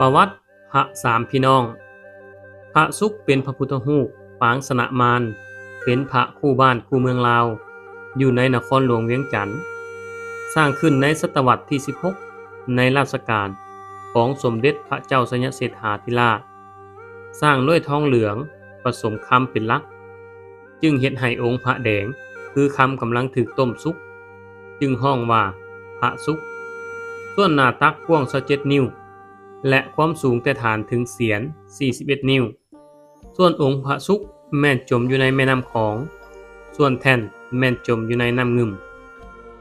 ປະຫວັດພະສາມພີ່ນ້ອງ. ພະສຸກເປັນພະພຸດທະຮູບປາງຊະນະມານ, ເປັນພະຄູ່ບ້ານຄູ່ເມືອງລາວ ຢູ່ໃນນະຄອນຫຼວງວຽງຈັນ. ສ້າງຂຶ້ນໃນສະຕະວັດທີສິບຫົກ ໃນລາຊະການຂອງສົມເດັດພະເຈົ້າໄຊຍະເສດຖາທິລາດ. ສ້າງດ້ວຍທອງເຫຼືອງປະສົມຄຳເປັນຫຼັກ, ຈຶ່ງເຮັດໃຫ້ອົງພະແດງຄືຄຳກຳລັງຖືກຕົ້ມສຸກ, ຈຶ່ງຮ້ອງວ່າພະສຸກ. ສ່ວນໜ້າຕັກກວ້າງຊາວເຈັດນິ້ວ ແລະ ຄວາມສູງແຕ່ຖານເຖິງສຽນສີ່ສິບເອັດນິ້ວ. ສ່ວນອົງພະສຸກແມ່ນຈົມຢູ່ໃນແມ່ນ້ຳຂອງ, ສ່ວນແທ່ນແມ່ນຈົມຢູ່ໃນນ້ຳງື່ມ.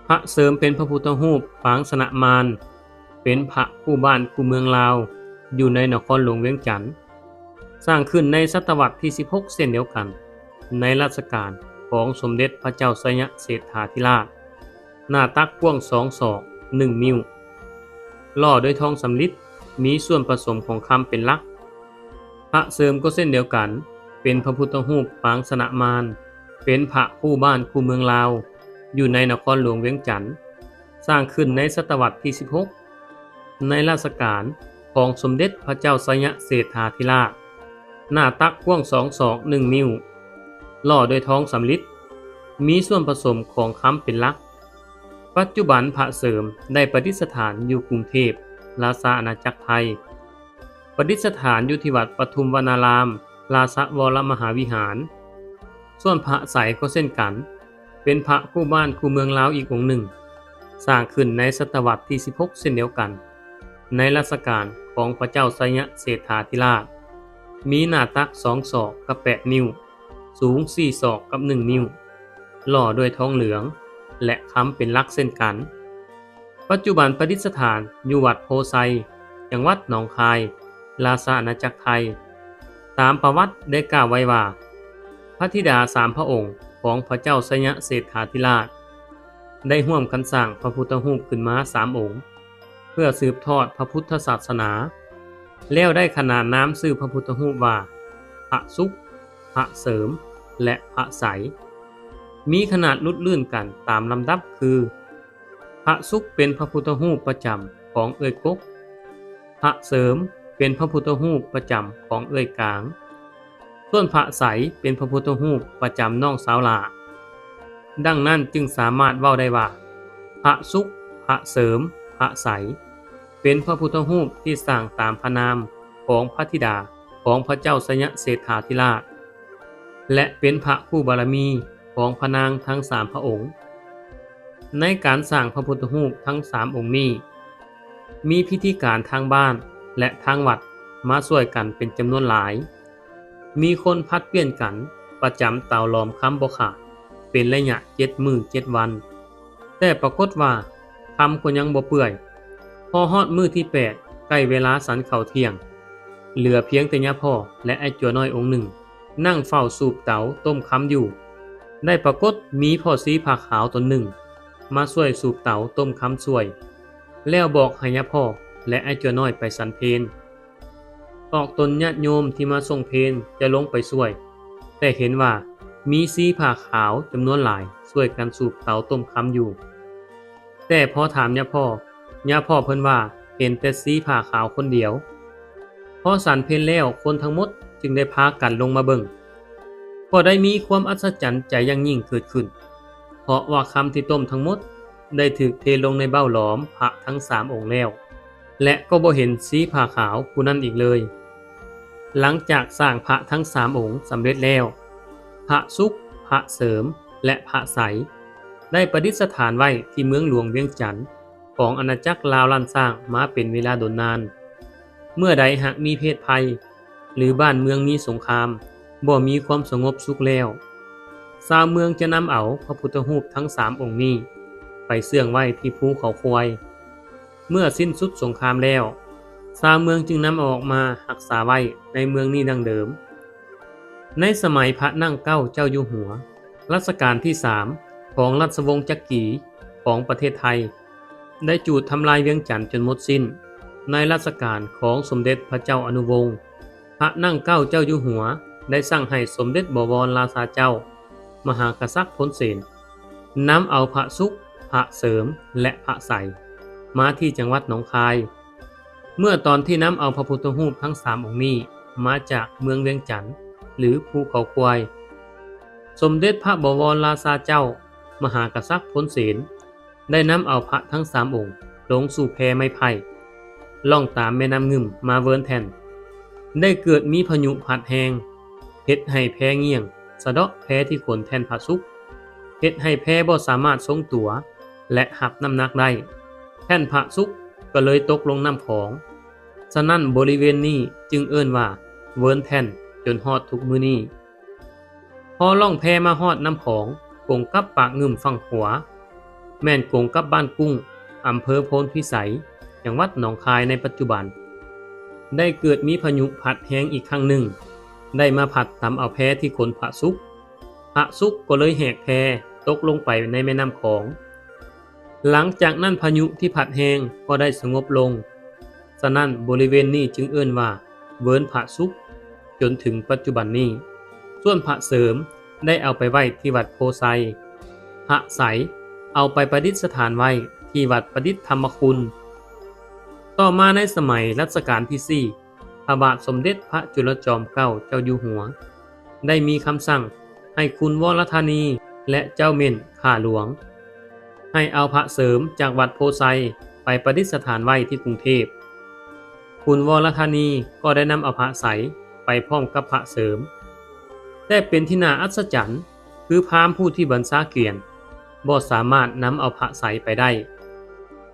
ພະເສີມເປັນພະພຸດທະຮູບປາງຊະນະມານ, ເປັນພະຄູ່ບ້ານຄູ່ເມືອງລາວ ຢູ່ໃນນະຄອນຫຼວງວຽງຈັນ. ສ້າງຂຶ້ນໃນສະຕະວັດທີສິບຫົກເຊັ່ນດຽວກັນ ໃນລາຊະການຂອງສົມເດັດພະເຈົ້າໄຊຍະເສດຖາທິລາດ. ໜ້າຕັກກວ້າງສອງສອກໜຶ່ງນິ້ວ, ຫຼໍ່ດ້ວຍທອງສຳລິດ, ມີສ່ວນປະສົມຂອງຄຳເປັນຫຼັກ. ພະເສີມກໍເຊັ່ນດຽວກັນ, ເປັນພະພຸດທະຮູບປາງຊະນະມານ, ເປັນພະຄູ່ບ້ານຄູ່ເມືອງລາວ ຢູ່ໃນນະຄອນຫຼວງວຽງຈັນ. ສ້າງຂຶ້ນໃນສະຕະວັດທີສິບຫົກ ໃນລາຊະການຂອງສົມເດັດພະເຈົ້າໄຊຍະເສດຖາທິລາດ. ໜ້າຕັກກວ້າງສອງສອກໜຶ່ງນິ້ວ, ຫຼໍ່ດ້ວຍທອງສຳລິດ, ມີສ່ວນປະສົມຂອງຄຳເປັນຫຼັກ. ປັດຈຸບັນພະເສີມໄດ້ປະດິດສະຖານຢູ່ກຸງເທບ, ລາຊາອານາຈັກໄທ, ປະດິດສະຖານຢູ່ທີ່ວັດປະທຸມວະນາລາມ ລາຊະວໍລະມະຫາວິຫານ. ສ່ວນພະໃສກໍເຊັ່ນກັນ, ເປັນພະຄູ່ບ້ານຄູ່ເມືອງລາວອີກອົງໜຶ່ງ, ສ້າງຂຶ້ນໃນສະຕະວັດທີສິບຫົກເຊັ່ນດຽວກັນ ໃນລາຊະການຂອງພະເຈົ້າໄຊຍະເສດຖາທິລາດ. ມີໜ້າຕັກສອງສອກກັບແປດນິ້ວ, ສູງສີ່ສອກກັບໜຶ່ງນິ້ວ, ຫຼໍ່ດ້ວຍທອງເຫຼືອງ ແລະ ຄຳເປັນຫຼັກເຊັ່ນກັນ. ປັດຈຸບັນປະດິດສະຖານຢູ່ວັດໂພໄຊ, ຈັງຫວັດໜອງຄາຍ, ລາຊາອານາຈັກໄທ. ຕາມປະຫວັດໄດ້ກ່າວໄວ້ວ່າ, ພະທິດາສາມພະອົງຂອງພະເຈົ້າໄຊຍະເສດຖາທິລາດ ໄດ້ຮ່ວມກັນສ້າງພະພຸດທະຮູບຂຶ້ນມາສາມອົງ ເພື່ອສືບທອດພະພຸດທະສາສະໜາ, ແລ້ວໄດ້ຂນານນາມຊື່ພະພຸດທະຮູບວ່າ ພະສຸກ, ພະເສີມ ແລະ ພະໃສ. ມີຂະໜາດຫຼຸດລື່ນກັນຕາມລຳດັບຄື, ພະສຸກເປັນພະພຸດທະຮູບປະຈຳຂອງເອື້ອຍກົກ, ພະເສີມເປັນພະພຸດທະຮູບປະຈຳຂອງເອື້ອຍກາງ, ສ່ວນພະໃສເປັນພະພຸດທະຮູບປະຈຳນ້ອງສາວຫຼ້າ. ດັ່ງນັ້ນຈຶ່ງສາມາດເວົ້າໄດ້ວ່າ ພະສຸກ, ພະເສີມ, ພະໃສ ເປັນພະພຸດທະຮູບທີ່ສ້າງຕາມພະນາມຂອງພະທິດາຂອງພະເຈົ້າໄຊຍະເສດຖາທິລາດ ແລະ ເປັນພະຄູ່ບາລະມີຂອງພະນາງທັງສາມພະອົງ. ໃນການສ້າງພະພຸດທະຮູບທັງສາມອົງນີ້ ມີພິທີການທາງບ້ານ ແລະ ທາງວັດມາຊ່ວຍກັນເປັນຈຳນວນຫຼາຍ. ມີຄົນຜັດປ່ຽນກັນປະຈຳເຕົາຫຼອມຄຳບໍ່ຂາດເປັນໄລຍະເຈັດມື້ເຈັດວັນ, ແຕ່ປາກົດວ່າຄຳກໍຍັງບໍ່ເປື່ອຍ. ພໍຮອດມື້ທີແປດ ໃກ້ເວລາສັນເຂົ້າທ່ຽງ, ເຫຼືອພຽງແຕ່ຍາພໍ່ ແລະ ອ້າຍຈົວນ້ອຍອົງໜຶ່ງ ນັ່ງເຝົ້າສູບເຕົາຕົ້ມຄຳຢູ່. ໄດ້ປາກົດມີພໍ່ຊີຜ້າຂາວຕົນໜຶ່ງມາຊ່ວຍສູບເຕົາຕົ້ມຄຳຊ່ວຍ, ແລ້ວບອກໃຫ້ຍາພໍ່ ແລະ ອ້າຍຈົວນ້ອຍໄປສັນເພນ. ອອກຕົນຍາດໂຍມທີ່ມາສົ່ງເພນຈະລົງໄປຊ່ວຍ, ແຕ່ເຫັນວ່າມີຊີຜ້າຂາວຈຳນວນຫຼາຍຊ່ວຍກັນສູບເຕົາຕົ້ມຄຳຢູ່. ແຕ່ພໍຖາມຍາພໍ່, ຍາພໍ່ເພິ່ນວ່າເຫັນແຕ່ຊີຜ້າຂາວຄົນດຽວ. ພໍສັນເພນແລ້ວ, ຄົນທັງໝົດຈຶ່ງໄດ້ພາກັນລົງມາເບິ່ງ. ກໍໄດ້ມີຄວາມອັດສະຈັນໃຈຢ່າງຍິ່ງເກີດຂຶ້ນ, ເພາະວ່າຄຳທີ່ຕົ້ມທັງໝົດໄດ້ຖືກເທລົງໃນເບົ້າຫຼອມພະທັງສາມອົງແລ້ວ. ແລະ ກໍບໍ່ເຫັນຊີຜ້າຂາວຜູ້ນັ້ນອີກເລີຍ. ຫຼັງຈາກສ້າງພະທັງສາມອົງສຳເລັດແລ້ວ, ພະສຸກ, ພະເສີມ ແລະ ພະໃສ ໄດ້ປະດິດສະຖານໄວ້ທີ່ເມືອງຫຼວງວຽງຈັນຂອງອານາຈັກລາວລ້ານຊ້າງມາເປັນເວລາດົນນານ. ເມື່ອໃດຫາກມີເພດໄພ ຫຼື ບ້ານເມືອງມີສົງຄາມ, ບໍ່ມີຄວາມສະຫງົບສຸກແລ້ວ, ຊາວເມືອງຈະນຳເອົາພະພຸດທະຮູບທັງສາມອົງນີ້ໄປເຊື່ອງໄວ້ທີ່ພູເຂົາຄວາຍ. ເມື່ອສິ້ນສຸດສົງຄາມແລ້ວ, ຊາວເມືອງຈຶ່ງນຳເອົາອອກມາຮັກສາໄວ້ໃນເມືອງນີ້ດັ່ງເດີມ. ໃນສະໄໝພະນາງເກົ້າເຈົ້າຢູ່ຫົວ ລາຊະການທີສາມ ຂອງລາຊະວົງຈັກກີຂອງປະເທດໄທ ໄດ້ຈູດທຳລາຍວຽງຈັນຈົນໝົດສິ້ນ. ໃນລາຊະການຂອງສົມເດັດພະເຈົ້າອະນຸວົງ ພະນາງເກົ້າເຈົ້າຢູ່ຫົວ ໄດ້ສັ່ງໃຫ້ສົມເດັດບໍວອນລາຊາເຈົ້າ ມະຫາກະສັດພົນເສນ ນຳເອົາພະສຸກ, ພະເສີມ ແລະ ພະໃສ ມາທີ່ຈັງຫວັດໜອງຄາຍ. ເມື່ອຕອນທີ່ນຳເອົາພະພຸດທະຮູບທັງສາມອົງນີ້ມາຈາກເມືອງວຽງຈັນ ຫຼື ພູເຂົາຄວາຍ, ສົມເດັດພະບໍວອນລາຊາເຈົ້າ ມະຫາກະສັກພົນເສນ ໄດ້ນຳເອົາພະທັງສາມອົງລົງສູ່ແພໄມ້ໄຜ່ ລ່ອງຕາມແມ່ນ້ຳງື່ມມາເວີນແທ່ນ, ໄດ້ເກີດມີພາຍຸພັດແຮງ ເຮັດໃຫ້ແພງ່ຽງ ສະເດາະແພທີ່ຂົນແທ່ນພະສຸກ, ເຮັດໃຫ້ແພບໍ່ສາມາດຊົງຕົວ ແລະ ຮັບນ້ຳໜັກໄດ້, ແທ່ນພະສຸກກໍເລີຍຕົກລົງນ້ຳຂອງ. ສະນັ້ນ ບໍລິເວນນີ້ຈຶ່ງເອີ້ນວ່າເວີນແທ່ນຈົນຮອດທຸກມື້ນີ້. ພໍລ່ອງແພມາຮອດນ້ຳຂອງ ກົງກັບປາກງື່ມຝັ່ງຂວາ ແມ່ນກົງກັບບ້ານກຸ້ງ ອຳເພີໂພນພິໄສ ຈັງຫວັດໜອງຄາຍໃນປັດຈຸບັນ, ໄດ້ເກີດມີພາຍຸພັດແຮງອີກຄັ້ງໜຶ່ງ ໄດ້ມາພັດຕຳເອົາແພທີ່ຂົນພະສຸກ, ພະສຸກກໍເລີຍແຫກແພຕົກລົງໄປໃນແມ່ນ້ຳຂອງ. ຫຼັງຈາກນັ້ນພາຍຸທີ່ພັດແຮງກໍໄດ້ສະຫງົບລົງ. ສະນັ້ນ ບໍລິເວນນີ້ຈຶ່ງເອີ້ນວ່າເວີນພະສຸກ ຈົນເຖິງປັດຈຸບັນນີ້. ສ່ວນພະເສີມໄດ້ເອົາໄປໄວ້ທີ່ວັດໂພໄຊ, ພະໄສເອົາໄປປະດິດສະຖານໄວ້ທີ່ວັດປະດິດທຳມະຄຸນ. ຕໍ່ມາໃນສະໄໝລັດຊະການທີສີ່ ພະບາດສົມເດັດພະຈຸລະຈອມເກົ້າເຈົ້າຢູ່ຫົວ ໄດ້ມີຄຳສັ່ງໃຫ້ຄຸນວໍລະທານີ ແລະ ເຈົ້າເໝັ້ນຂ້າຫຼວງ ໃຫ້ເອົາພະເສີມຈາກວັດໂພໄຊໄປປະດິດສະຖານໄວ້ທີ່ກຸງເທບ. ຄຸນວໍລະທານີກໍໄດ້ນຳເອົາພະໄສໄປພ້ອມກັບພະເສີມ. ແຕ່ເປັນທີ່ໜ້າອັດສະຈັນ ຄືພາມຜູ້ທີ່ບັນຊາກວຽນບໍ່ສາມາດນຳເອົາພະໄສໄປໄດ້,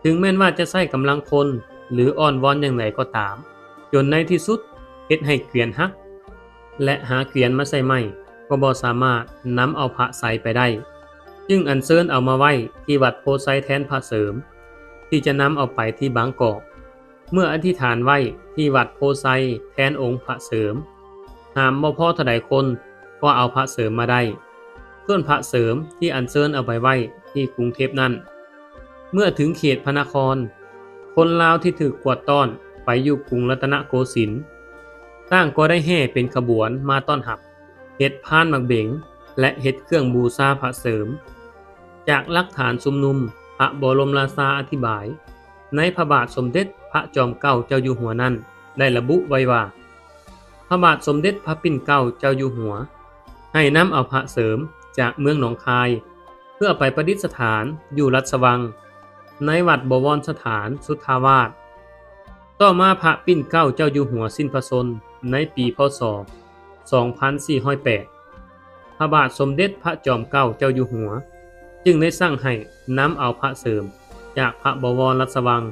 ເຖິງແມ່ນວ່າຈະໃຊ້ກຳລັງຄົນ ຫຼື ອ້ອນວອນຢ່າງໃດກໍຕາມ, ຈົນໃນທີ່ສຸດເຮັດໃຫ້ກວຽນຫັກ ແລະ ຫາກວຽນມາໃສ່ໃໝ່ກໍບໍ່ສາມາດນຳເອົາພະໄສໄປໄດ້, ຈຶ່ງອັນເຊີນເອົາມາໄວ້ທີ່ວັດໂພໄຊແທນພະເສີມ ທີ່ຈະນຳເອົາໄປທີ່ບາງກອກ. ເມື່ອອະທິຖານໄວ້ທີ່ວັດໂພໄຊແທນອົງພະເສີມ, ຫາມບໍ່ພໍເທົ່າໃດຄົນກໍເອົາພະເສີມມາໄດ້. ສ່ວນພະເສີມທີ່ອັນເຊີນເອົາໄປໄວ້ທີ່ກຸງເທບນັ້ນ, ເມື່ອເຖິງເຂດພະນະຄອນ, ຄົນລາວທີ່ຖືກກວາດຕ້ອນໄປຢູ່ກຸງລັດຕະນະໂກສິນ ຕ່າງກໍໄດ້ແຫ່ເປັນຂະບວນມາຕ້ອນຮັບ, ເຮັດພານໝາກເບັງ ແລະ ເຮັດເຄື່ອງບູຊາພະເສີມ. ຈາກຫຼັກຖານຊຸມນຸມ, ພະບໍລົມລາຊາອະທິບາຍ ໃນພະບາດສົມເດັດພະຈອມເກົ້າເຈົ້າຢູ່ຫົວນັ້ນ ໄດ້ລະບຸໄວ້ວ່າ ພະບາດສົມເດັດພະປິ່ນເກົ້າເຈົ້າຢູ່ຫົວ ໃຫ້ນຳເອົາພະເສີມຈາກເມືອງໜອງຄາຍ ເພື່ອໄປປະດິດສະຖານຢູ່ລາຊະວັງ ໃນວັດບໍວອນສະຖານສຸດທາວາດ. ຕໍ່ມາພະປິ່ນເກົ້າເຈົ້າຢູ່ຫົວສິ້ນພະຊົນໃນປີ ພ.ສ. ສອງພັນສີ່ຮ້ອຍແປດ ພະບາດສົມເດັດພະຈອມເກົ້າເຈົ້າຢູ່ຫົວ ຈຶ່ງໄດ້ສັ່ງໃຫ້ນຳເອົາພະເສີມຈາກພະບໍວອນລາຊະວັງ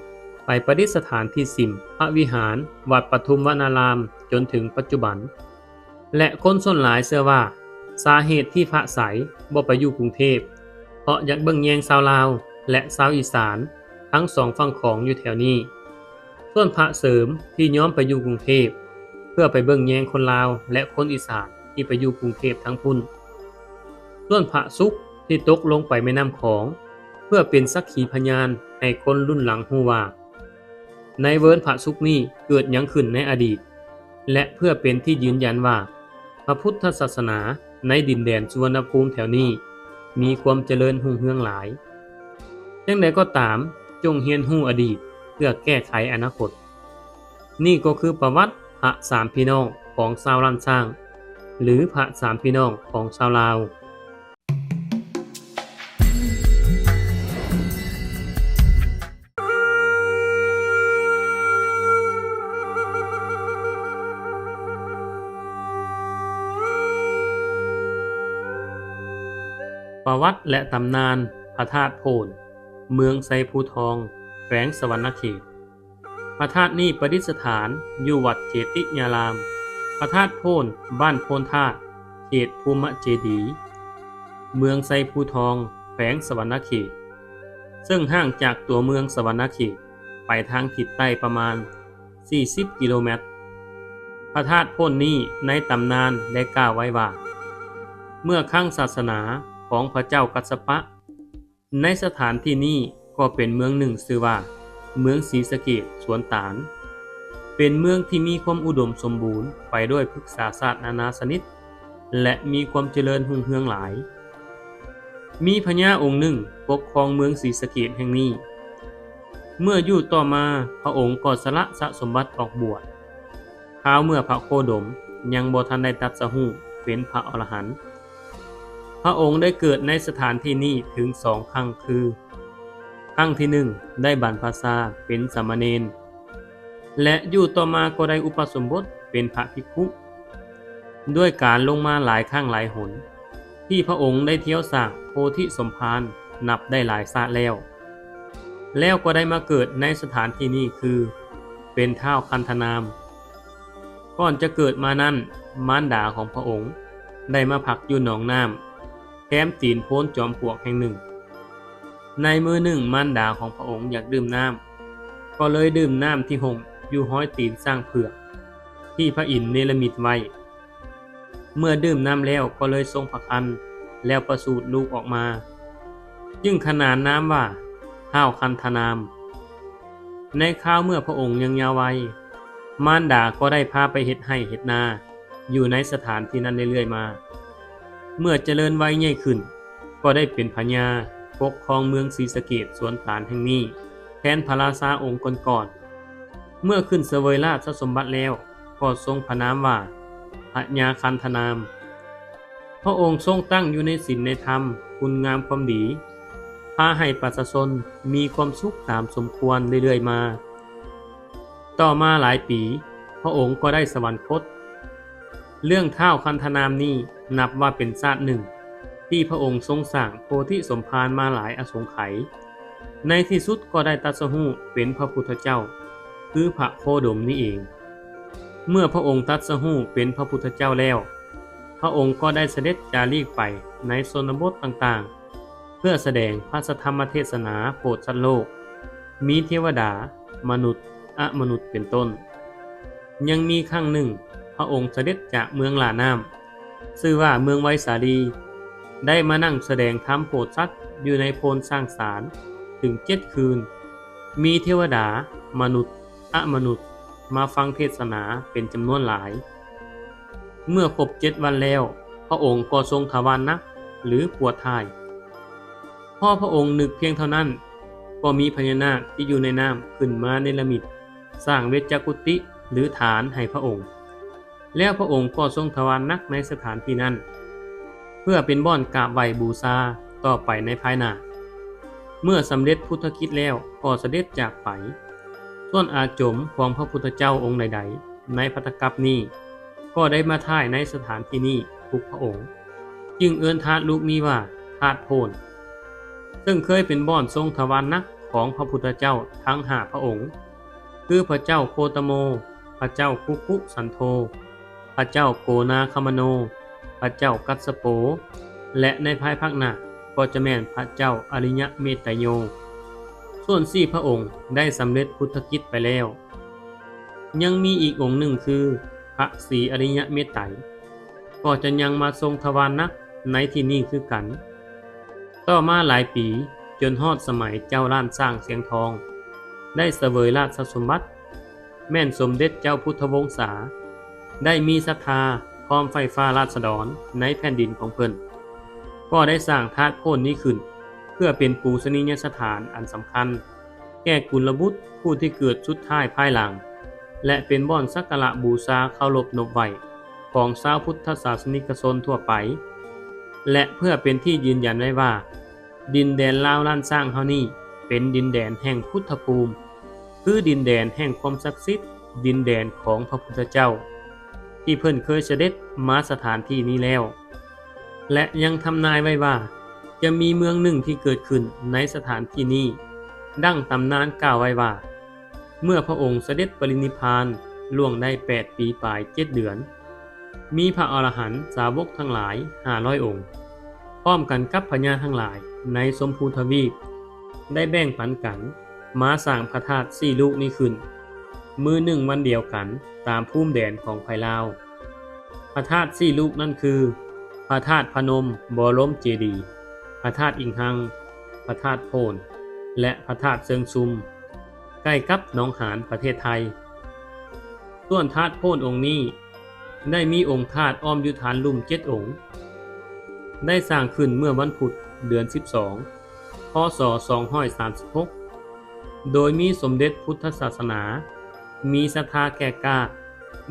ໄປປະດິດສະຖານທີ່ສິມພະວິຫານວັດປະທຸມວະນາລາມຈົນເຖິງປັດຈຸບັນ. ແລະ ຄົນສ່ວນຫຼາຍເຊື່ອວ່າ ສາເຫດທີ່ພະໄສບໍ່ໄປຢູ່ກຸງເທບ ເພາະຢາກເບິ່ງແຍງຊາວລາວ ແລະ ຊາວອີສານທັງສອງຝັ່ງຂອງຢູ່ແຖວນີ້. ສ່ວນພະເສີມທີ່ຍອມໄປຢູ່ກຸງເທບ ເພື່ອໄປເບິ່ງແຍງຄົນລາວ ແລະ ຄົນອີສານທີ່ໄປຢູ່ກຸງເທບທາງພຸ້ນ. ສ່ວນພະສຸກທີ່ຕົກລົງໄປແມ່ນ້ຳຂອງ ເພື່ອເປັນສັກຂີພະຍານໃຫ້ຄົນລຸ້ນຫຼັງຮູ້ວ່າ ໃນເວີນພະສຸກນີ້ເກີດຫຍັງຂຶ້ນໃນອະດີດ ແລະ ເພື່ອເປັນທີ່ຢືນຢັນວ່າ ພະພຸດທະສາສະໜາໃນດິນແດນສຸວັນນະພູມແຖວນີ້ມີຄວາມຈະເລີນຮຸ່ງເຮືອງຫຼາຍ. ຢ່າງໃດກໍຕາມ, ຈົ່ງຮຽນຮູ້ອະດີດເພື່ອແກ້ໄຂອະນາຄົດ. ນີ້ກໍຄືປະຫວັດພະສາມພີ່ນ້ອງຂອງຊາວລ້ານຊ້າງ ຫຼື ພະສາມພີ່ນ້ອງຂອງຊາວລາວ. ປະຫວັດ ແລະ ຕຳນານພະທາດໂພນ ເມືອງໄຊພູທອງ ແຂວງສະຫວັນນະເຂດ. ພະທາດນີ້ປະດິດສະຖານຢູ່ວັດເຈຕິຍາລາມ ພະທາດໂພນ ບ້ານໂພນທາດ ເຂດພູມະເຈດີ, ເມືອງໄຊພູທອງ ແຂວງສະຫວັນນະເຂດ, ເຊິ່ງຫ່າງຈາກຕົວເມືອງສະຫວັນນະເຂດໄປທາງທິດໃຕ້ປະມານສີ່ສິບກິໂລແມັດ. ພະທາດໂພນນີ້ໃນຕຳນານໄດ້ກ່າວໄວ້ວ່າ ເມື່ອຄັ້ງສາສະໜາຂອງພະເຈົ້າກັດສະປະ ໃນສະຖານທີ່ນີ້ກໍເປັນເມືອງໜຶ່ງຊື່ວ່າ ເມືອງສີສະເກດສວນຕານ, ເປັນເມືອງທີ່ມີຄວາມອຸດົມສົມບູນໄປດ້ວຍພຶກສາສາດນານາຊະນິດ ແລະ ມີຄວາມຈະເລີນຮຸ່ງເຮືອງຫຼາຍ. ມີພະຍາອົງໜຶ່ງປົກຄອງເມືອງສີສະເກດແຫ່ງນີ້. ເມື່ອຢູ່ຕໍ່ມາ ພະອົງກໍສະຫຼະຊະສົມບັດອອກບວດ. ຄາວເມື່ອພະໂຄດົມຍັງບໍ່ທັນໄດ້ຕັດສະຮູ້ເປັນພະອໍລະຫັນ, ພະອົງໄດ້ເກີດໃນສະຖານທີ່ນີ້ເຖິງສອງຄັ້ງ ຄື ຄັ້ງທີໜຶ່ງ ໄດ້ບັນພະຊາເປັນສາມະເນນ ແລະ ຢູ່ຕໍ່ມາກໍໄດ້ອຸປະສົມບົດເປັນພະພິກຂຸ ດ້ວຍການລົງມາຫຼາຍຄັ້ງຫຼາຍຫົນ ທີ່ພະອົງໄດ້ທ່ຽວສ້າງໂພທິສົມພານນັບໄດ້ຫຼາຍຊາດແລ້ວ, ແລ້ວກໍໄດ້ມາເກີດໃນສະຖານທີ່ນີ້ ຄື ເປັນທ້າວຄັນທະນາມ. ກ່ອນຈະເກີດມານັ້ນ, ມານດາຂອງພະອົງໄດ້ມາພັກຢູ່ໜອງນ້ຳ ແຄມຕີນໂພນຈອມປວກແຫ່ງໜຶ່ງ. ໃນມື້ໜຶ່ງ ມານດາຂອງພະອົງຢາກດື່ມນ້ຳ, ກໍເລີຍດື່ມນ້ຳທີ່ຫົ່ງຢູ່ຮອຍຕີນຊ້າງເຜືອກ ທີ່ພະອິນເນລະມິດໄວ້. ເມື່ອດື່ມນ້ຳແລ້ວກໍເລີຍຊົງພະຄັນ ແລ້ວປະສູດລູກອອກມາ, ຈຶ່ງຂະໜານນາມວ່າ ທ້າວຄັນທະນາມ. ໃນຄາວເມື່ອພະອົງຍັງຍາວໄວ, ມານດາກໍໄດ້ພາໄປເຮັດໄຮ່ເຮັດນາຢູ່ໃນສະຖານທີ່ນັ້ນເລື້ອຍໆມາ. ເມື່ອຈະເລີນໄວໃຫຍ່ຂຶ້ນ, ກໍໄດ້ເປັນພະຍາປົກຄອງເມືອງສີສະເກດສວນຕານແຫ່ງນີ້ ແທນພະລາຊາອົງກ່ອນໆ. ເມື່ອຂຶ້ນສະເຫວີຍລາຊະສົມບັດແລ້ວ, ກໍຊົງພະນາມວ່າ ພະຍາຄັນທະນາມ. ພະອົງຊົງຕັ້ງຢູ່ໃນສິນໃນທຳ, ຄຸນງາມຄວາມດີ, ພາໃຫ້ປະຊາຊົນມີຄວາມສຸກຕາມສົມຄວນເລື້ອຍໆມາ. ຕໍ່ມາຫຼາຍປີ, ພະອົງກໍໄດ້ສະຫວັນຄົດ. ເລື່ອງທ້າວຄັນທະນາມນີ້ນັບວ່າເປັນຊາດໜຶ່ງ ທີ່ພະອົງຊົງສ້າງໂພທິສົມພານມາຫຼາຍອະສົງໄຂ, ໃນທີ່ສຸດກໍໄດ້ຕັດສະຮູ້ເປັນພະພຸດທະເຈົ້າ ຄືພະໂຄດົມນີ້ເອງ. ເມື່ອພະອົງຕັດສະຮູ້ເປັນພະພຸດທະເຈົ້າແລ້ວ, ພະອົງກໍໄດ້ສະເດັດຈາລີກໄປໃນຊົນນະບົດຕ່າງໆ ເພື່ອສະແດງພະສະທຳມະເທດສະໜາໂປດສັດໂລກ, ມີເທວະດາ, ມະນຸດ, ອະມະນຸດ ເປັນຕົ້ນ. ຍັງມີຄັ້ງໜຶ່ງ, ພະອົງສະເດັດຈາກເມືອງຫຼ້ານ້ຳ ຊື່ວ່າເມືອງໄວສາລີ, ໄດ້ມານັ່ງສະແດງທຳໂປດສັດຢູ່ໃນໂພນຊ້າງສານເຖິງເຈັດຄືນ. ມີເທວະດາ, ມະນຸດ, ອະມະນຸດ ມາຟັງເທດສະໜາເປັນຈຳນວນຫຼາຍ. ເມື່ອຄົບເຈັດວັນແລ້ວ, ພະອົງກໍຊົງທະວານໜັກ ຫຼື ປວດຖ່າຍ. ພໍພະອົງນຶກພຽງເທົ່ານັ້ນ, ກໍມີພະຍານາກທີ່ຢູ່ໃນນ້ຳຂຶ້ນມາເນລະມິດສ້າງເວດຈະກຸຕິ ຫຼື ຖານໃຫ້ພະອົງ. ແລ້ວພະອົງກໍຊົງທະວານໜັກໃນສະຖານທີ່ນັ້ນ ເພື່ອເປັນບ່ອນກາບໄຫວ້ບູຊາຕໍ່ໄປໃນພາຍໜ້າ. ເມື່ອສຳເລັດພຸດທະກິດແລ້ວກໍສະເດັດຈາກໄປ. ສ່ວນອາສົມຂອງພະພຸດທະເຈົ້າອົງໃດໆໃນພັດທະກັບນີ້ ກໍໄດ້ມາຖ່າຍໃນສະຖານທີ່ນີ້ທຸກພະອົງ, ຈຶ່ງເອີ້ນທາດລູກນີ້ວ່າທາດໂພນ, ເຊິ່ງເຄີຍເປັນບ່ອນຊົງທະວານໜັກຂອງພະພຸດທະເຈົ້າທັງຫ້າພະອົງ ຄື ພະເຈົ້າໂຄຕະໂມ, ພະເຈົ້າຄຸກຸສັນໂທ, ພະເຈົ້າໂກນາຄະມະໂນ, ພະເຈົ້າກັດສະໂປ ແລະ ໃນພາຍພາກໜ້າກໍຈະແມ່ນພະເຈົ້າອະລິຍະເມດໄຕໂຍ. ສ່ວນສີ່ພະອົງໄດ້ສຳເລັດພຸດທະກິດໄປແລ້ວ. ຍັງມີອີກອົງໜຶ່ງຄື ພະສີອະລິຍະເມດໄຕ ກໍຈະຍັງມາຊົງທະວານໜັກໃນທີ່ນີ້ຄືກັນ. ຕໍ່ມາຫຼາຍປີ ຈົນຮອດສະໄໝເຈົ້າລ້ານຊ້າງຊຽງທອງ ໄດ້ສະເຫວີຍລາຊະສົມບັດ, ແມ່ນສົມເດັດເຈົ້າພຸດທະວົງສາ ໄດ້ມີສັດທາພ້ອມໃຝ່ຟ້າລາຊະດອນໃນແຜ່ນດິນຂອງເພິ່ນ, ກໍໄດ້ສ້າງທາດໂພນນີ້ຂຶ້ນ ເພື່ອເປັນປູຊະນີຍະສະຖານອັນສຳຄັນ ແກ່ກຸນລະບຸດຜູ້ທີ່ເກີດສຸດທ້າຍພາຍຫຼັງ ແລະ ເປັນບ່ອນສັກກາລະບູຊາເຄົາລົບນົບໄຫວ້ຂອງຊາວພຸດທະສາສະນິກະຊົນທົ່ວໄປ ແລະ ເພື່ອເປັນທີ່ຢືນຢັນໄວ້ວ່າ ດິນແດນລາວລ້ານຊ້າງເຮົານີ້ເປັນດິນແດນແຫ່ງພຸດທະພູມ, ຄືດິນແດນແຫ່ງຄວາມສັກສິດ, ດິນແດນຂອງພະພຸດທະເຈົ້າ ທີ່ເພິ່ນເຄີຍສະເດັດມາສະຖານທີ່ນີ້ແລ້ວ. ແລະ ຍັງທຳນາຍໄວ້ວ່າ ຈະມີເມືອງໜຶ່ງທີ່ເກີດຂຶ້ນໃນສະຖານທີ່ນີ້, ດັ່ງຕຳນານກ່າວໄວ້ວ່າ ເມື່ອພະອົງສະເດັດປະລິນິບພານລ່ວງໄດ້ແປດປີປາຍເຈັດເດືອນ, ມີພະອໍລະຫັນສາວົກທັງຫຼາຍຫ້າຮ້ອຍອົງ, ພ້ອມກັນກັບພະຍາທັງຫຼາຍໃນຊົມພູທະວີບ ໄດ້ແບ່ງປັນກັນ ມາສ້າງພະທາດສີ່ລູກນີ້ຂຶ້ນ ມື້ໜຶ່ງວັນດຽວກັນຕາມພູມແດນຂອງໃຜລາວ. ພະທາດສີ່ລູກນັ້ນຄື ພະທາດພະນົມບໍລົມເຈດີ, ພະທາດອິງຮັງ, ພະທາດໂພນ ແລະ ພະທາດເຊີງຊຸມ ໃກ້ກັບໜອງຫານປະເທດໄທ. ສ່ວນທາດໂພນອົງນີ້ ໄດ້ມີອົງທາດອ້ອມຢູ່ຖານລຸ່ມເຈັດອົງ, ໄດ້ສ້າງຂຶ້ນເມື່ອວັນພຸດ ເດືອນສິບສອງ ພ.ສ. ສອງຮ້ອຍສາມສິບຫົກ. ໂດຍມີສົມເດັດພຸດທະສາສະໜາ ມີສັດທາແກ່ກ້າ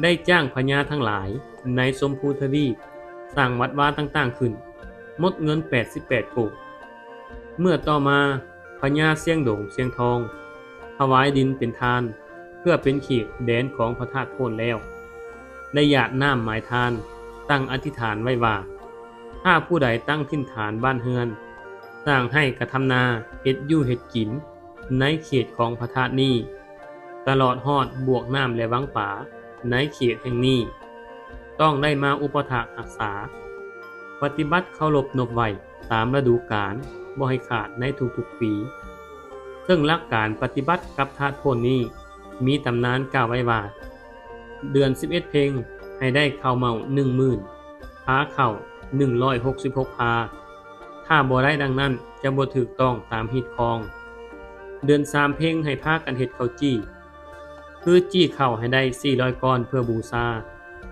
ໄດ້ຈ້າງພະຍາທັງຫຼາຍໃນຊົມພູທະວີບສ້າງວັດວາຕ່າງໆຂຶ້ນ ໝົດເງິນແປດສິບແປດໂກດ. ເມື່ອຕໍ່ມາ ພະຍາຊຽງດົງຊຽງທອງ ຖວາຍດິນເປັນທານ ເພື່ອເປັນເຂດແດນຂອງພະທາດໂພນແລ້ວ ໄດ້ຢາດນ້ຳໝາຍທານ ຕັ້ງອະທິຖານໄວ້ວ່າ ຖ້າຜູ້ໃດຕັ້ງຖິ່ນຖານບ້ານເຮືອນ ສ້າງໄຮ່ກະທຳນາ ເຮັດຢູ່ເຮັດກິນໃນເຂດຂອງພະທາດນີ້ ຕະຫຼອດຮອດບວກນ້ຳ ແລະ ວັງປາໃນເຂດແຫ່ງນີ້ ຕ້ອງໄດ້ມາອຸປະຖາກຮັກສາ, ປະຕິບັດເຄົາລົບນົບໄຫວ້ຕາມລະດູການ ບໍ່ໃຫ້ຂາດໃນທຸກໆປີ. ເຊິ່ງຫຼັກການປະຕິບັດກັບທາດໂພນນີ້ ມີຕຳນານກ່າວໄວ້ວ່າ ເດືອນສິບເອັດເພັງໃຫ້ໄດ້ເຂົ້າເໝົາໜຶ່ງໝື່ນ, ພາເຂົ້າໜຶ່ງຮ້ອຍຫົກສິບຫົກພາ, ຖ້າບໍ່ໄດ້ດັ່ງນັ້ນ ຈະບໍ່ຖືກຕ້ອງຕາມຮີດຄອງ. ເດືອນສາມເພັງໃຫ້ພາກັນເຮັດເຂົ້າຈີ່, ຄືຈີ່ເຂົ້າໃຫ້ໄດ້ສີ່ຮ້ອຍກ້ອນເພື່ອບູຊາ,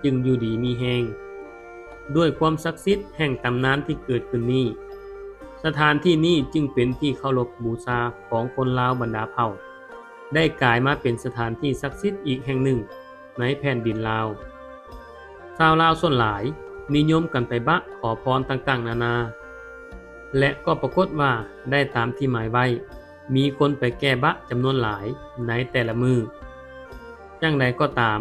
ຈຶ່ງຢູ່ດີມີແຮງ. ດ້ວຍຄວາມສັກສິດແຫ່ງຕຳນານທີ່ເກີດຂຶ້ນນີ້, ສະຖານທີ່ນີ້ຈຶ່ງເປັນທີ່ເຄົາລົບບູຊາຂອງຄົນລາວບັນດາເຜົ່າ, ໄດ້ກາຍມາເປັນສະຖານທີ່ສັກສິດອີກແຫ່ງໜຶ່ງໃນແຜ່ນດິນລາວ. ຊາວລາວສ່ວນຫຼາຍນິຍົມກັນໄປບະຂໍພອນຕ່າງໆນານາ ແລະ ກໍປາກົດວ່າໄດ້ຕາມທີ່ໝາຍໄວ້, ມີຄົນໄປແກ້ບະຈຳນວນຫຼາຍໃນແຕ່ລະມື້. ຢ່າງໃດກໍຕາມ,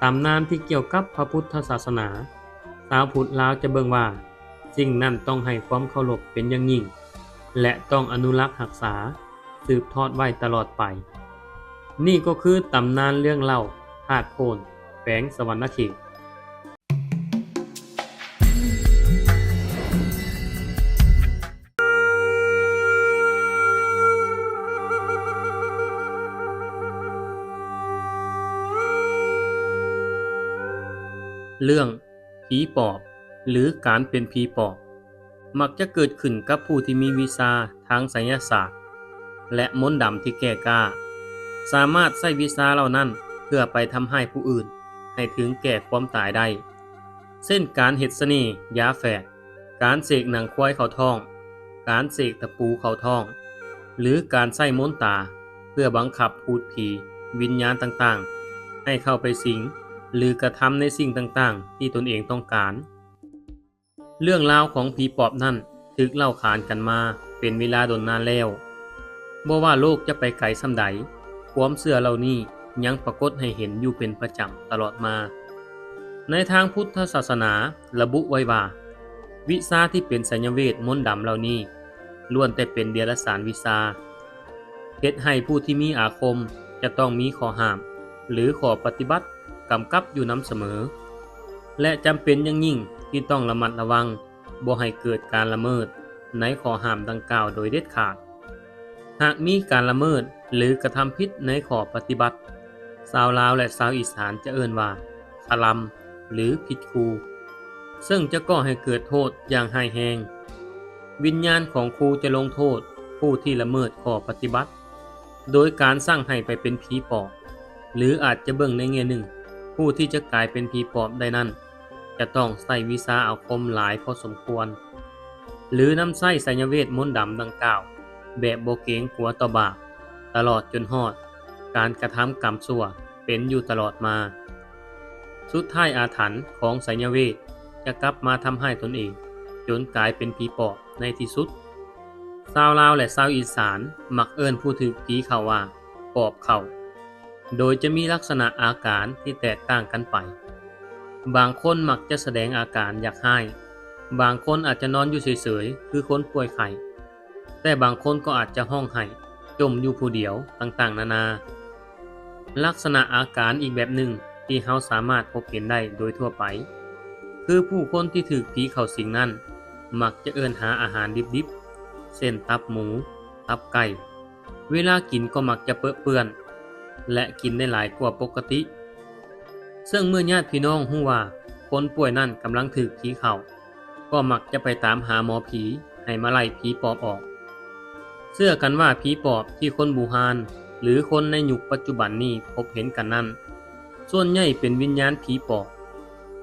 ຕຳນານທີ່ກ່ຽວກັບພະພຸດທະສາສະໜາ, ຊາວພຸດລາວຈະເບິ່ງວ່າ ສິ່ງນັ້ນຕ້ອງໃຫ້ຄວາມເຄົາລົບເປັນຢ່າງຍິ່ງ ແລະ ຕ້ອງອະນຸລັກຮັກສາ ສືບທອດໄວ້ຕະຫຼອດໄປ. ນີ້ກໍຄືຕຳນານເລື່ອງເລົ່າທາດໂພນ ແຂວງສະຫວັນນະເຂດ. ເລື່ອງ ຜີປອບ ຫຼື ການເປັນຜີປອບ ມັກຈະເກີດຂຶ້ນກັບຜູ້ທີ່ມີວິຊາທາງໄສຍະສາດ ແລະ ມົນດຳທີ່ແກ່ກ້າ, ສາມາດໃຊ້ວິຊາເຫຼົ່ານັ້ນເພື່ອໄປທຳຮ້າຍຜູ້ອື່ນໃຫ້ເຖິງແກ່ຄວາມຕາຍໄດ້, ເຊັ່ນ ການເຮັດສະເໜ່ຢາແຝດ, ການເສກໜັງຄວາຍເຂົ້າທ້ອງ, ການເສກຕະປູເຂົ້າທ້ອງ ຫຼື ການໃຊ້ມົນຕາເພື່ອບັງຄັບພູດຜີ, ວິນຍານຕ່າງໆ ໃຫ້ເຂົ້າໄປສິງ ຫຼື ກະທຳໃນສິ່ງຕ່າງໆທີ່ຕົນເອງຕ້ອງການ. ເລື່ອງລາວຂອງຜີປອບນັ້ນຖືກເລົ່າຂານກັນມາເປັນເວລາດົນນານແລ້ວ. ບໍ່ວ່າໂລກຈະໄປໄກສ່ຳໃດ, ຄວາມເຊື່ອເຫຼົ່ານີ້ຍັງປາກົດໃຫ້ເຫັນຢູ່ເປັນປະຈຳຕະຫຼອດມາ. ໃນທາງພຸດທະສາສະໜາລະບຸໄວ້ວ່າ, ວິຊາທີ່ເປັນໄສຍະເວດມົນດຳເຫຼົ່ານີ້ ລ້ວນແຕ່ເປັນເດຍລະສານວິຊາ, ເຮັດໃຫ້ຜູ້ທີ່ມີອາຄົມຈະຕ້ອງມີຂໍ້ຫ້າມ ຫຼື ຂໍ້ປະຕິບັດກຳກັບຢູ່ນຳສະເໝີ ແລະ ຈຳເປັນຢ່າງຍິ່ງທີ່ຕ້ອງລະມັດລະວັງບໍ່ໃຫ້ເກີດການລະເມີດໃນຂໍ້ຫ້າມດັ່ງກ່າວໂດຍເດັດຂາດ. ຫາກມີການລະເມີດ ຫຼື ກະທຳຜິດໃນຂໍ້ປະຕິບັດ, ຊາວລາວ ແລະ ຊາວອີສານຈະເອີ້ນວ່າ ຄະລຳ ຫຼື ຜິດຄູ, ເຊິ່ງຈະກໍ່ໃຫ້ເກີດໂທດຢ່າງຮ້າຍແຮງ. ວິນຍານຂອງຄູຈະລົງໂທດຜູ້ທີ່ລະເມີດຂໍ້ປະຕິບັດ ໂດຍການສັ່ງໃຫ້ໄປເປັນຜີປອບ, ຫຼື ອາດຈະເບິ່ງໃນແງ່ໜຶ່ງ, ຜູ້ທີ່ຈະກາຍເປັນຜີປອບໄດ້ນັ້ນ ຈະຕ້ອງໃຊ້ວິຊາອາຄົມຫຼາຍພໍສົມຄວນ ຫຼື ນຳໃຊ້ໄສຍະເວດມົນດຳດັ່ງກ່າວແບບບໍ່ເກງກົວຕໍ່ບາບ, ຕະຫຼອດຈົນຮອດການກະທຳກຳຊົ່ວເປັນຢູ່ຕະຫຼອດມາ. ສຸດທ້າຍອາຖັນຂອງໄສຍະເວດຈະກັບມາທຳຮ້າຍຕົນເອງ ຈົນກາຍເປັນຜີປອບໃນທີ່ສຸດ. ຊາວລາວ ແລະ ຊາວອີສານມັກເອີ້ນຜູ້ຖືກຜີເຂົ້າວ່າ ປອບເຂົ້າ ໂດຍຈະມີລັກສະນະອາການທີ່ແຕກຕ່າງກັນໄປ. ບາງຄົນມັກຈະສະແດງອາການຢາກຮ້າຍ, ບາງຄົນອາດຈະນອນຢູ່ເສີຍໆຄືຄົນປ່ວຍໄຂ້, ແຕ່ບາງຄົນກໍອາດຈະຮ້ອງໄຫ້, ຈົ່ມຢູ່ຜູ້ດຽວ, ຕ່າງໆນານາ. ລັກສະນະອາການອີກແບບໜຶ່ງທີ່ເຮົາສາມາດພົບເຫັນໄດ້ໂດຍທົ່ວໄປ ຄືຜູ້ຄົນທີ່ຖືກຜີເຂົ້າສິງນັ້ນ ມັກຈະເອີ້ນຫາອາຫານດິບໆ ເຊັ່ນ ຕັບໝູ, ຕັບໄກ່, ເວລາກິນກໍມັກຈະເປິະເປື້ອນ ແລະ ກິນໄດ້ຫຼາຍກວ່າປົກກະຕິ. ເຊິ່ງເມື່ອຍາດພີ່ນ້ອງຮູ້ວ່າຄົນປ່ວຍນັ້ນກຳລັງຖືກຜີເຂົ້າ, ກໍມັກຈະໄປຕາມຫາໝໍຜີໃຫ້ມາໄລ່ຜີປອບອອກ. ເຊື່ອກັນວ່າຜີປອບທີ່ຄົນບູຮານ ຫຼື ຄົນໃນຍຸກປັດຈຸບັນນີ້ພົບເຫັນກັນນັ້ນ, ສ່ວນໃຫຍ່ເປັນວິນຍານຜີປອບ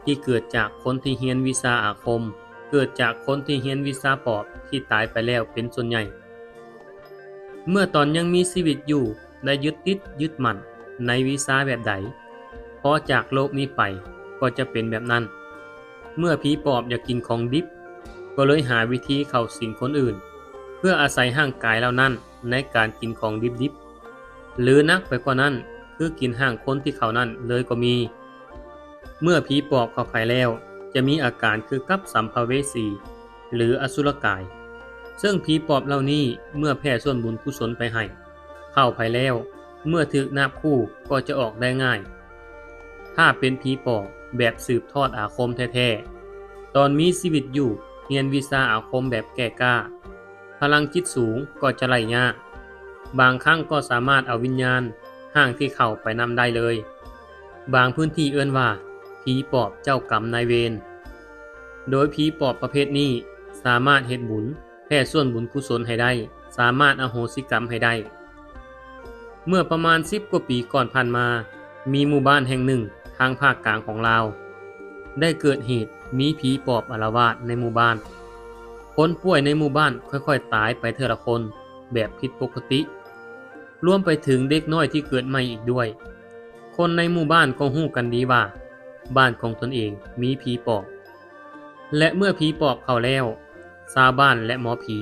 ທີ່ເກີດຈາກຄົນທີ່ຮຽນວິຊາອາຄົມ, ເກີດຈາກຄົນທີ່ຮຽນວິຊາປອບທີ່ຕາຍໄປແລ້ວເປັນສ່ວນໃຫຍ່. ເມື່ອຕອນຍັງມີຊີວິດຢູ່, ໄດ້ຍຶດຕິດຍຶດໝັ້ນໃນວິຊາແບບໃດ, ພໍຈາກໂລກນີ້ໄປກໍຈະເປັນແບບນັ້ນ. ເມື່ອຜີປອບຢາກກິນຂອງດິບ, ກໍເລີຍຫາວິທີເຂົ້າສິງຄົນອື່ນ ເພື່ອອາໄສຮ່າງກາຍເຫຼົ່ານັ້ນໃນການກິນຂອງດິບໆ ຫຼືໜັກໄປກວ່ານັ້ນ ຄືກິນຮ່າງຄົນທີ່ເຂົ້ານັ້ນເລີຍກໍມີ. ເມື່ອຜີປອບເຂົ້າໃຜແລ້ວ ຈະມີອາການຄືກັບສຳພະເວສີ ຫຼືອະສຸລະກາຍ, ເຊິ່ງຜີປອບເຫຼົ່ານີ້ເມື່ອແຜ່ສ່ວນບຸນກຸສົນໄປໃຫ້ ເຂົ້າໃຜແລ້ວ ເມື່ອຖືກນາບຄູ່ກໍຈະອອກໄດ້ງ່າຍ. ຖ້າເປັນຜີປອບແບບສືບທອດອາຄົມແທ້ໆ, ຕອນມີຊີວິດຢູ່ຮຽນວິຊາອາຄົມແບບແກ່ກ້າ, ພະລັງຈິດສູງກໍຈະໄລ່ຍາກ. ບາງຄັ້ງກໍສາມາດເອົາວິນຍານຮ່າງທີ່ເຂົ້າໄປນຳໄດ້ເລີຍ. ບາງພື້ນທີ່ເອີ້ນວ່າຜີປອບເຈົ້າກຳນາຍເວນ. ໂດຍຜີປອບປະເພດນີ້ສາມາດເຮັດບຸນ ແຜ່ສ່ວນບຸນກຸສົນໃຫ້ໄດ້, ສາມາດອະໂຫສິກຳໃຫ້ໄດ້. ເມື່ອປະມານສິບກວ່າປີກ່ອນຜ່ານມາ, ມີໝູ່ບ້ານແຫ່ງໜຶ່ງທາງພາກກາງຂອງລາວ ໄດ້ເກີດເຫດມີຜີປອບອາລະວາດໃນໝູ່ບ້ານ. ຄົນປ່ວຍໃນໝູ່ບ້ານຄ່ອຍໆຕາຍໄປເທື່ອລະຄົນແບບຜິດປົກກະຕິ, ລວມໄປເຖິງເດັກນ້ອຍທີ່ເກີດໃໝ່ອີກດ້ວຍ. ຄົນໃນໝູ່ບ້ານກໍຮູ້ກັນດີວ່າ ບ້ານຂອງຕົນເອງມີຜີປອບ. ແລະ ເມື່ອຜີປອບເຂົ້າແລ້ວ, ຊາວບ້ານ ແລະ ໝໍຜີ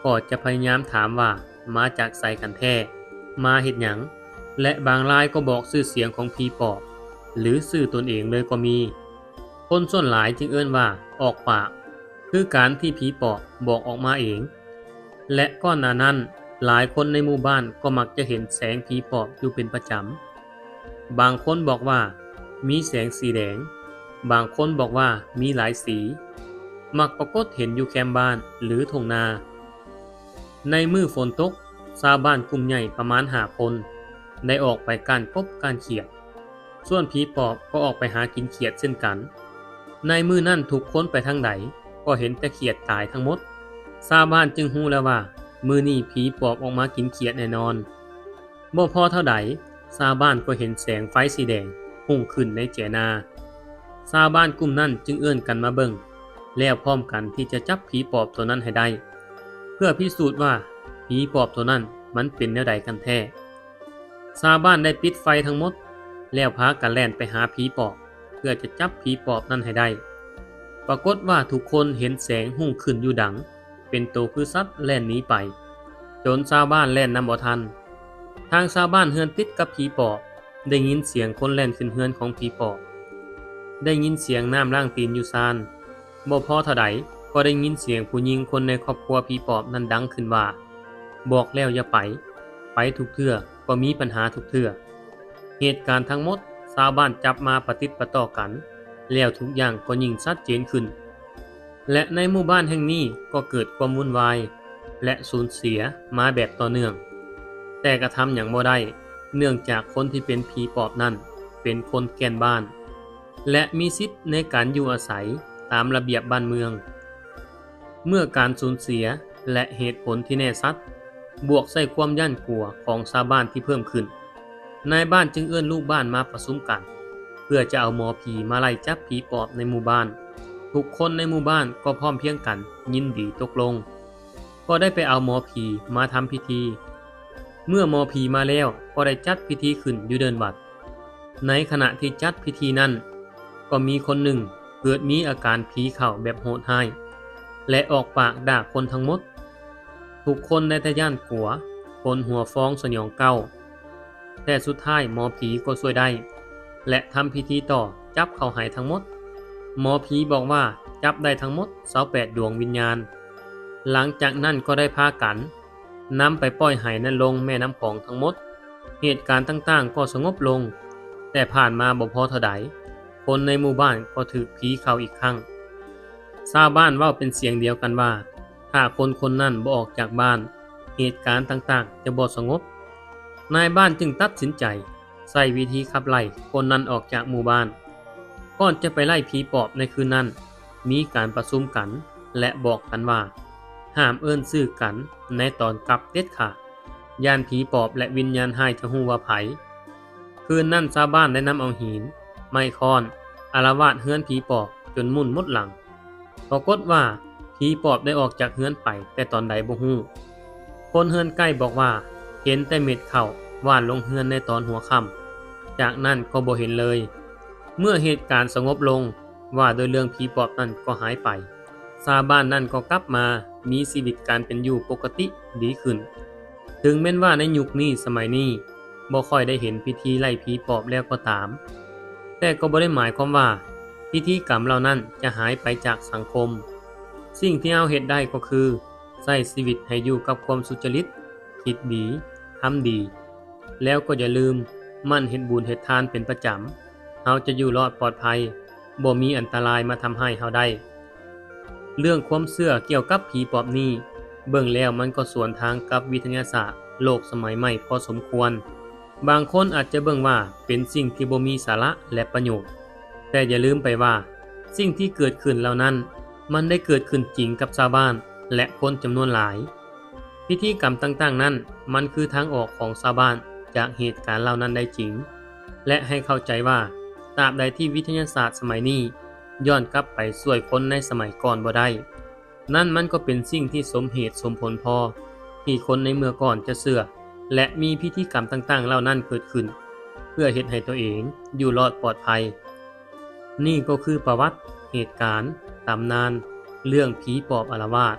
ກໍຈະພະຍາຍາມຖາມວ່າມາຈາກໃສກັນແທ້, ມາເຮັດຫຍັງ, ແລະ ບາງລາຍກໍບອກຊື່ສຽງຂອງຜີປອບ ຫຼື ຊື່ຕົນເອງເລີຍກໍມີ. ຄົນສ່ວນຫຼາຍຈຶ່ງເອີ້ນວ່າອອກປາກ, ຄືການທີ່ຜີປອບບອກອອກມາເອງ. ແລະ ກ່ອນໜ້ານັ້ນ, ຫຼາຍຄົນໃນໝູ່ບ້ານກໍມັກຈະເຫັນແສງຜີປອບຢູ່ເປັນປະຈຳ. ບາງຄົນບອກວ່າມີແສງສີແດງ, ບາງຄົນບອກວ່າມີຫຼາຍສີ, ມັກປາກົດເຫັນຢູ່ແຄມບ້ານ ຫຼື ທົ່ງນາ. ໃນມື້ຝົນຕົກ, ຊາວບ້ານກຸ່ມໃຫຍ່ປະມານຫ້າຄົນ ໄດ້ອອກໄປກ້ານກົບກ້ານຂຽດ. ສ່ວນຜີປອບກໍອອກໄປຫາກິນຂຽດເຊັ່ນກັນ. ໃນມື້ນັ້ນທຸກຄົນໄປທາງໃດກໍເຫັນແຕ່ຂຽດຕາຍທັງໝົດ. ຊາວບ້ານຈຶ່ງຮູ້ແລ້ວວ່າ ມື້ນີ້ຜີປອບອອກມາກິນຂຽດແນ່ນອນ. ບໍ່ພໍເທົ່າໃດ, ຊາວບ້ານກໍເຫັນແສງໄຟສີແດງຮຸ່ງຂຶ້ນໃນແຈນາ. ຊາວບ້ານກຸ່ມນັ້ນຈຶ່ງເອີ້ນກັນມາເບິ່ງ, ແລ້ວພ້ອມກັນທີ່ຈະຈັບຜີປອບໂຕນັ້ນໃຫ້ໄດ້ ເພື່ອພິສູດວ່າຜີປອບໂຕນັ້ນມັນເປັນແນວໃດກັນແທ້. ຊາວບ້ານໄດ້ປິດໄຟທັງໝົດ ແລ້ວພາກັນແລ່ນໄປຫາຜີປອບ ເພື່ອຈະຈັບຜີປອບນັ້ນໃຫ້ໄດ້. ປາກົດວ່າທຸກຄົນເຫັນແສງຮຸ່ງຂຶ້ນຢູ່ດັງ ເປັນໂຕຄືສັດແລ່ນໜີໄປ, ຈົນຊາວບ້ານແລ່ນນຳບໍ່ທັນ. ທາງຊາວບ້ານເຮືອນຕິດກັບຜີປອບ ໄດ້ຍິນສຽງຄົນແລ່ນຂຶ້ນເຮືອນຂອງຜີປອບ, ໄດ້ຍິນສຽງນ້ຳລ້າງຕີນຢູ່ຊານ. ບໍ່ພໍເທົ່າໃດ ກໍໄດ້ຍິນສຽງຜູ້ຍິງຄົນໃນຄອບຄົວຜີປອບນັ້ນດັງຂຶ້ນວ່າ, ບອກແລ້ວຢ່າໄປ, ໄປທຸກເທື່ອກໍມີບັນຫາທຸກເທື່ອ. ເຫດການທັງໝົດຊາວບ້ານຈັບມາປະຕິດປະຕໍ່ກັນ, ແລ້ວທຸກຢ່າງກໍຍິ່ງຊັດເຈນຂຶ້ນ. ແລະ ໃນໝູ່ບ້ານແຫ່ງນີ້ກໍເກີດຄວາມວຸ່ນວາຍ ແລະ ສູນເສຍມາແບບຕໍ່ເນື່ອງ, ແຕ່ກະທຳຫຍັງບໍ່ໄດ້ ເນື່ອງຈາກຄົນທີ່ເປັນຜີປອບນັ້ນເປັນຄົນແກ່ນບ້ານ ແລະ ມີສິດໃນການຢູ່ອາໄສຕາມລະບຽບບ້ານເມືອງ. ເມື່ອການສູນເສຍ ແລະ ເຫດຜົນທີ່ແນ່ຊັດ ບວກໃສ່ຄວາມຢ້ານກົວຂອງຊາວບ້ານທີ່ເພີ່ມຂຶ້ນ, ນາຍບ້ານຈຶ່ງເອີ້ນລູກບ້ານມາປະຊຸມກັນ ເພື່ອຈະເອົາໝໍຜີມາໄລ່ຈັບຜີປອບໃນໝູ່ບ້ານ. ທຸກຄົນໃນໝູ່ບ້ານກໍພ້ອມພຽງກັນຍິນດີຕົກລົງ, ກໍໄດ້ໄປເອົາໝໍຜີມາທຳພິທີ. ເມື່ອໝໍຜີມາແລ້ວກໍໄດ້ຈັດພິທີຂຶ້ນຢູ່ເດີ່ນວັດ. ໃນຂະນະທີ່ຈັດພິທີນັ້ນ, ກໍມີຄົນໜຶ່ງເກີດມີອາການຜີເຂົ້າແບບໂຫດຮ້າຍ ແລະ ອອກປາກດ່າຄົນທັງໝົດ. ທຸກຄົນໄດ້ແຕ່ຢ້ານກົວ, ຂົນຫົວຟອງສະຫຍອງເກົ້າ, ແຕ່ສຸດທ້າຍໝໍຜີກໍຊ່ວຍໄດ້ ແລະ ທຳພິທີຕໍ່ຈັບເຂົ້າໃຫ້ທັງໝົດ. ໝໍຜີບອກວ່າຈັບໄດ້ທັງໝົດຊາວແປດດວງວິນຍານ. ຫຼັງຈາກນັ້ນກໍໄດ້ພາກັນ ນຳໄປປ່ອຍໃຫ້ໃນລົງແມ່ນ້ຳຂອງທັງໝົດ. ເຫດການຕ່າງໆກໍສະຫງົບລົງ, ແຕ່ຜ່ານມາບໍ່ພໍເທົ່າໃດ, ຄົນໃນໝູ່ບ້ານກໍຖືກຜີເຂົ້າອີກຄັ້ງ. ຊາວບ້ານເວົ້າເປັນສຽງດຽວກັນວ່າ ຖ້າຄົນຄົນນັ້ນບໍ່ອອກຈາກບ້ານ, ເຫດການຕ່າງໆຈະບໍ່ສະຫງົບ. ນາຍບ້ານຈຶ່ງຕັດສິນໃຈໃຊ້ວິທີຂັບໄລ່ຄົນນັ້ນອອກຈາກໝູ່ບ້ານ. ກ່ອນຈະໄປໄລ່ຜີປອບໃນຄືນນັ້ນ, ມີການປະຊຸມກັນ ແລະ ບອກກັນວ່າ ຫ້າມເອີ້ນຊື່ກັນໃນຕອນກັບເດັດຂາດ, ຢ້ານຜີປອບ ແລະ ວິນຍານຮ້າຍຈະຮູ້ວ່າໃຜ. ຄືນນັ້ນຊາວບ້ານໄດ້ນຳເອົາຫີນ, ໄມ້ຄ້ອນ ອາລະວາດເຮືອນຜີປອບຈົນໝຸ່ນໝົດຫຼັງ. ປາກົດວ່າຜີປອບໄດ້ອອກຈາກເຮືອນໄປແຕ່ຕອນໃດບໍ່ຮູ້. ຄົນເຮືອນໃກ້ບອກວ່າເຫັນແຕ່ເມັດເຂົ້າ ຫວ່ານລົງເຮືອນໃນຕອນຫົວຄ່ຳ, ຈາກນັ້ນກໍບໍ່ເຫັນເລີຍ. ເມື່ອເຫດການສະຫງົບລົງ, ວ່າດ້ວຍເລື່ອງຜີປອບນັ້ນກໍຫາຍໄປ. ຊາວບ້ານນັ້ນກໍກັບມາມີຊີວິດການເປັນຢູ່ປົກກະຕິດີຂຶ້ນ. ເຖິງແມ່ນວ່າໃນຍຸກນີ້ສະໄໝນີ້ບໍ່ຄ່ອຍໄດ້ເຫັນພິທີໄລ່ຜີປອບແລ້ວກໍຕາມ, ແຕ່ກໍບໍ່ໄດ້ໝາຍຄວາມວ່າພິທີກຳເຫຼົ່ານັ້ນຈະຫາຍໄປຈາກສັງຄົມ. ສິ່ງທີ່ເຮົາເຮັດໄດ້ກໍຄືໃຊ້ຊີວິດໃຫ້ຢູ່ກັບຄວາມສຸຈະລິດ, ຄິດດີ, ທຳດີ, ແລ້ວກໍຢ່າລືມໝັ່ນເຮັດບຸນເຮັດທານເປັນປະຈຳ. ເຮົາຈະຢູ່ລອດປອດໄພ, ບໍ່ມີອັນຕະລາຍມາທຳຮ້າຍເຮົາໄດ້. ເລື່ອງຄວາມເຊື່ອກ່ຽວກັບຜີປອບນີ້, ເບິ່ງແລ້ວມັນກໍສວນທາງກັບວິທະຍາສາດໂລກສະໄໝໃໝ່ພໍສົມຄວນ. ບາງຄົນອາດຈະເບິ່ງວ່າເປັນສິ່ງທີ່ບໍ່ມີສາລະ ແລະ ປະໂຫຍດ, ແຕ່ຢ່າລືມໄປວ່າ ສິ່ງທີ່ເກີດຂຶ້ນເຫຼົ່ານັ້ນ ມັນໄດ້ເກີດຂຶ້ນຈິງກັບຊາວບ້ານ ແລະ ຄົນຈຳນວນຫຼາຍ. ພິທີກຳຕ່າງໆນັ້ນ ມັນຄືທາງອອກຂອງຊາວບ້ານຈາກເຫດການເຫຼົ່ານັ້ນໄດ້ຈິງ ແລະ ໃຫ້ເຂົ້າໃຈວ່າ ຕາບໃດທີ່ວິທະຍາສາດສະໄໝນີ້ຍ້ອນກັບໄປຊ່ວຍຄົນໃນສະໄໝກ່ອນບໍ່ໄດ້, ນັ້ນມັນກໍເປັນສິ່ງທີ່ສົມເຫດສົມຜົນພໍທີ່ຄົນໃນເມື່ອກ່ອນຈະເຊື່ອ ແລະ ມີພິທີກຳຕ່າງໆເຫຼົ່ານັ້ນເກີດຂຶ້ນ ເພື່ອເຮັດໃຫ້ຕົວເອງຢູ່ລອດປອດໄພ. ນີ້ກໍຄືປະຫວັດ, ເຫດການ, ຕຳນານ, ເລື່ອງຜີປອບອາລະວາດ.